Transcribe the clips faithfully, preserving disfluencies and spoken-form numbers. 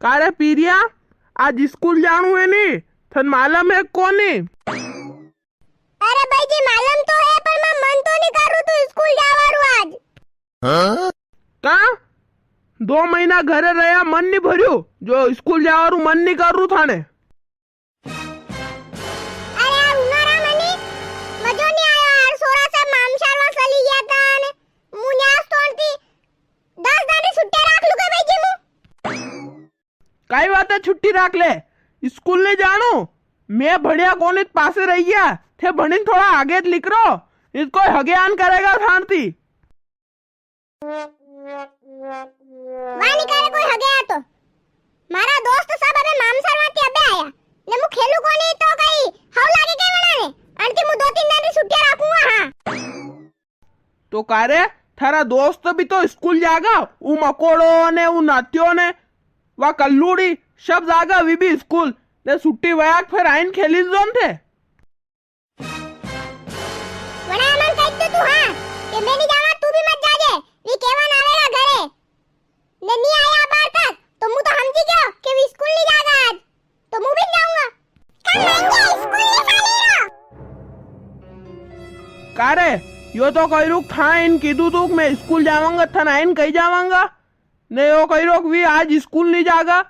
का रे पीरिया, आज स्कूल जाणू है नी? थन मालूम है कोनी? अरे भाई जी, मालूम तो है, पर मैं मन तो नी करू तू स्कूल जावा रू आज। हाँ? का? दो महीना घरे रह्या, मन नी भर्यो, जो स्कूल जावा रू मन नी करू थाने? अरे यार, उनारा मने मजो नी आयो यार, सोरा सब मामशार वां चली गया था ने, मु न्यास तोड़ती दस दिन री छुट्टी राख लूं के भाई जी मु? काई बात है, छुट्टी राख ले, स्कूल नी जाणू? मैं भणिया कोनी पासे रही गया, थे भणीन थोड़ा आगे निकरो, इत कोई हगे आन करेगा थानती। वा नी करे कोई हगे आ तो। मारा दोस्त सब अबे मामसार वाती अबे आया। ने मु खेलू कोनी तो कई हव लागे के वणा ने? अणती मु दो तीन दिन री छुट्टियां राखूंगा, हाँ। तो का रे, थारा दोस्त भी तो स्कूल जागा, ऊ मकोड़ो ने, ऊ नात्यो ने, वा कल्लूड़ी, सब जागा वी भी स्कूल। ने छुट्टी वयाक फिर आइन खेली जोन थे। वणा मन कह दे तू, हाँ, के मैं नी जावा, तू भी मत जाजे, वी केवा ना आवेगा घरे। ने नी आया बार तक, तो मु तो समझी गयो के वी स्कूल नी जागा आज, तो मु भी नी जाऊंगा। का मांगे स्कूल नी चाली रो? का रे, यो तो कही रुक था, इन कीधु तू के मैं स्कूल जावांगा, था ना इन कही जावांगा। ने यो कही रुक वी आज स्कूल नी जागा,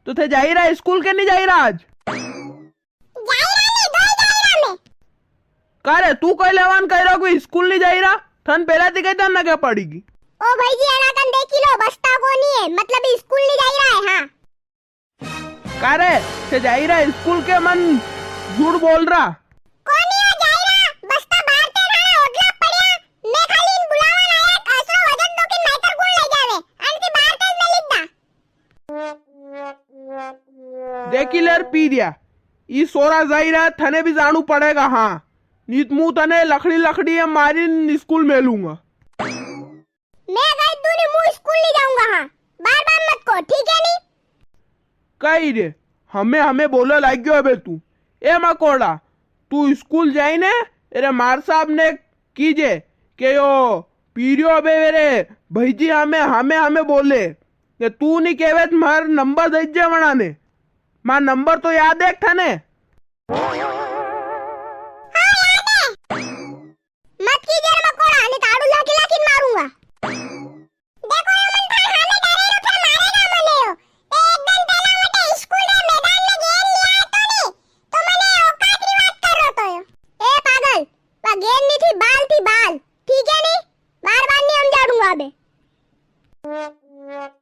तो थे जाई रहा स्कूल के नी जाई रहा आज? जाई रहा ने, दोई जाई रहा मैं। का रे, तू कई लेवान कई रहो कि स्कूल नी जाई रहा? थन पहला ती कई थन ना क्या पड़ेगी? ओ भाई जी, अणा कन देखी लो, बस्ता कोनी है, मतलब स्कूल नी जाई रहा है, हाँ। का रे, ते जाई रहा स्कूल के मन झूठ बोल रहा? कोनी हो जाई रहा, बस्ता बाहर ते थाना ओडला पड़िया, मैं खाली इन बुलावा लायक असो वजन दो कि माइतर गुण ले जावे, अणती बाहर ते मैं लिख दा। देखी ले रे पीरिया, ई सोरा जाई रहा, थने भी जाणू पड़ेगा, हाँ। नीत मु थने लखड़ी लखड़ी ये मारीन स्कूल मेलूंगा। मैं कही तू नी, मु स्कूल नी जाऊंगा, हाँ। बार बार मत को, ठीक है नी? कई रे, हमें हमें बोले लाग गयो अबे तू। ए मकोड़ा, तू स्कूल जाई ने, एरे मार साहब ने कीजे के यो पीरियो अबे मेरे भाईजी हमें, हमें, हमें बोले। ने तू नी केवे तो मार नंबर दे जे वणा ने। मार नंबर तो याद है थाने? हाँ, याद है। मत कीजे रे मकोड़ा, ने ताड़ू लाखी लाखी मारूंगा। देखो यो मन थार हामे डरे रो, फिर मारेगा मने यो। ते एक दिन पहला वटे स्कूल रे मैदान में गेंद लिया तो नी, तो मने औकात री बात कर रो तो यो। ए पागल, वा गेंद नी थी, बाल थी, बाल। ठीक है नी? बार बार नी हम जाड़ूंगा अबे।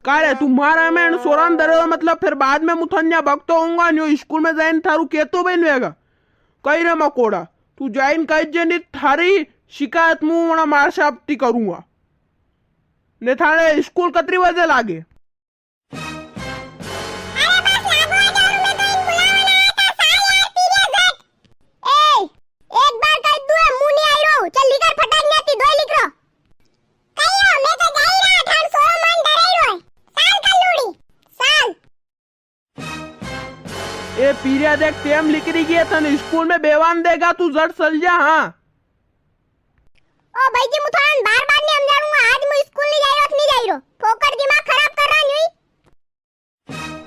का रे, तू मारा में सोरान डरे मतलब, फिर बाद में मु थन्या भगतो होऊंगा, न्यो स्कूल में जाइन थारू केतो बन वेगा। कई रे मकोड़ा, तू जाइन कई जे नी थारी शिकायत मु वणा मार साहब ती करूंगा। ने थारे स्कूल कतरी बजे लागे? अरे बस लागो आ जाओ, मैं तो इन बुलावा ना आता, साल यार पीरिया झट। ए, एक बार कह दू है, मु नी आई रो, चल लिकर फटाक न्याती दोई लिकरो। कहियो, मैं तो जाई रहा, ठाण सोरो मन डराई रो है। साल कल्लूड़ी, साल। ए पीरिया देख, टेम लिकरी गई है, थने स्कूल में बेवान देगा, तू जट सल जा, हाँ। ओ भाई जी, मु थाने बार बार नी समझाऊंगा, आज मु स्कूल नी जाई रो, नी जाई रो। फोकट दिमाग खराब कर रहा न्यू ही।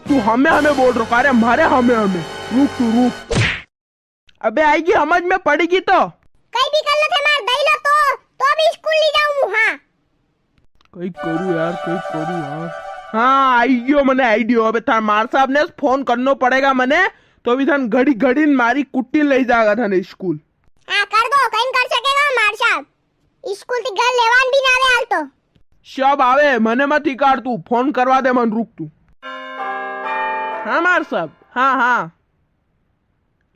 तू हमें हमें बोल रो, का रे मारे हमें हमें। रुक तू, रुक। अबे आईगी हमज में पड़ेगी तो। कई भी कर लो थे मार दई लो तो, तो भी स्कूल नी जाऊं मु, हाँ। कई करू यार, कई करू यार। हाँ, आई गयो मने आइडियो। अबे थार मार साहब ने फोन करनो पड़ेगा मने, तो भी थान घड़ी घड़ी न मारी कुट्टी ले जाएगा थाने स्कूल। हाँ, कर दो, कई कर सकेगा मार साहब। स्कूल ती घर लेवान भी ना आवे हाल तो। सब आवे, मने मत इकार तू, फोन करवा दे मन, रुक तू। हाँ मार साहब, हाँ, हाँ।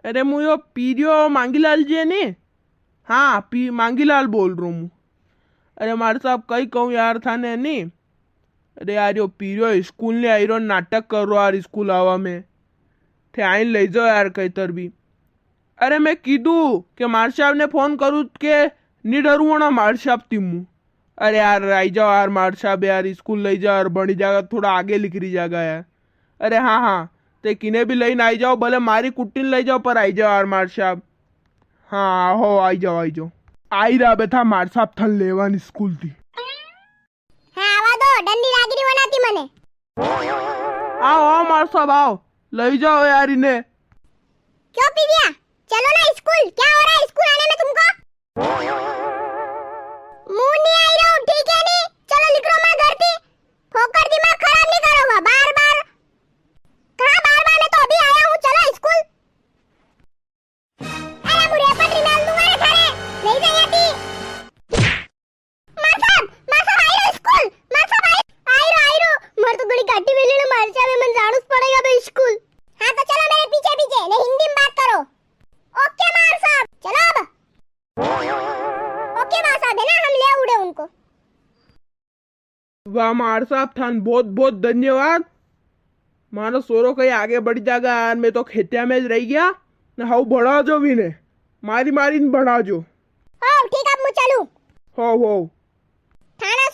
अरे, मु यो पीरियो मांगीलाल जी है नी? हाँ, पी-, मांगीलाल बोल रो मु। अरे, मार साहब, कई कहूँ यार थाने नी। अरे यार, यो पीरियो स्कूल नी आई रो, नाटक कर रो यार स्कूल आवा में। थे आइन ले जाओ यार कई तर भी। अरे, मैं कीधु के मार साहब ने फोन करू के नी डरू वणा मार साहब ती मु। अरे यार, आई जाओ यार मार साहब, यार स्कूल लई जाओ यार, बणी जागा, थोड़ा आगे लिकरी जागा यार। अरे हाँ, हाँ, ते किने भी लईन आई जाओ, भले मारी कुट्टी न लई जाओ, पर आई जाओ यार मार साहब। हाँ, हो, आई जाओ, आई जाओ। आई रहा बेटा मार साहब, थन लेवान स्कूल ती। हाँ, आवा दो, डंडी लागी री वणाती मने। आओ, आओ मार साहब, आओ, लई जाओ यार इने। क्यों पीविया, चलो ना स्कूल, क्या हो रहा है स्कूल आने में तुमको? मूं नी आई रो, ठीक है नी? चलो निकलो मारे घर थी, फोकट दिमाग खराब नी करो, बार बार। कहाँ बार बार, मैं तो अभी आया हूँ, चलो स्कूल। अरे मूं रेपट री डाल दूंगा रे थारे, नहीं जाया थी। मार साहब, मार साहब, आई रो स्कूल, मार साहब, आई, आई रो, आई रो। मारे तो घणी घाटी मिली ना, मार साहब, मन जाणू पड़ेगा बे स्कूल। हाँ, तो चलो मेरे पीछे पीछे, ने हिंदी में बात करो। ओके मार साहब, चलो अब। ओके मार साहब, है ना, हम ले उड़े उनको। वाह मार साहब, थान बहुत बहुत धन्यवाद। मारो सोरो कई आगे बढ़ी जागा यार, मैं तो खेत्या में ज रही गया। ने हाउ भणाजो भी ने, मारी मारी ने भणाजो। हो ठीक, अब मूं चलूं। हो हो। थाना